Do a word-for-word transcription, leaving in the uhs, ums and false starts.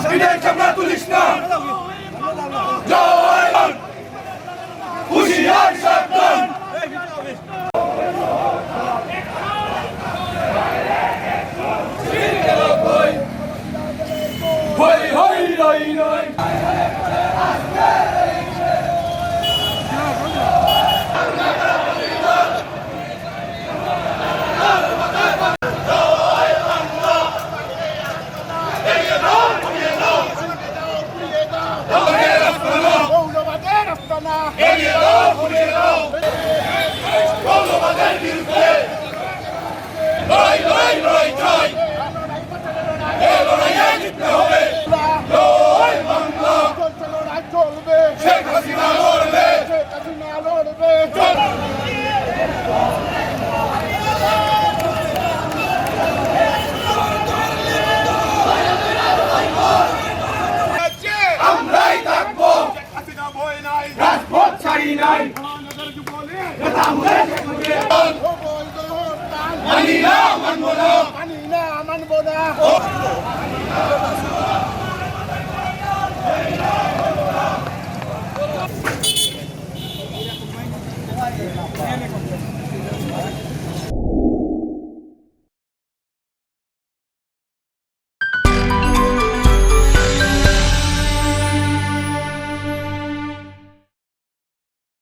বিদায় চামড়া তুলিস না। জয়। হুঁশিয়ার সাবধান। হই হই রই রই। মৌলবাদের আস্তানা। মৌলবাদের বিরুদ্ধে লড়াই, লড়াই, লড়াই চাই। এই লড়াইয়ে জিততে হবে। জয় বাংলা। চলছে লড়াই চলবে। শেখ হাসিনা লড়বে। শেখ হাসিনা লড়বে। চল। আমরাই থাকবো। হাসিনা ভয় নাই। রাজপথ ছাড়ি নাই। মহানগর যুবলীগ। নেতা মুখে শেখ মুজিব। মানি না, মানবো না। মানি না, মানবো না।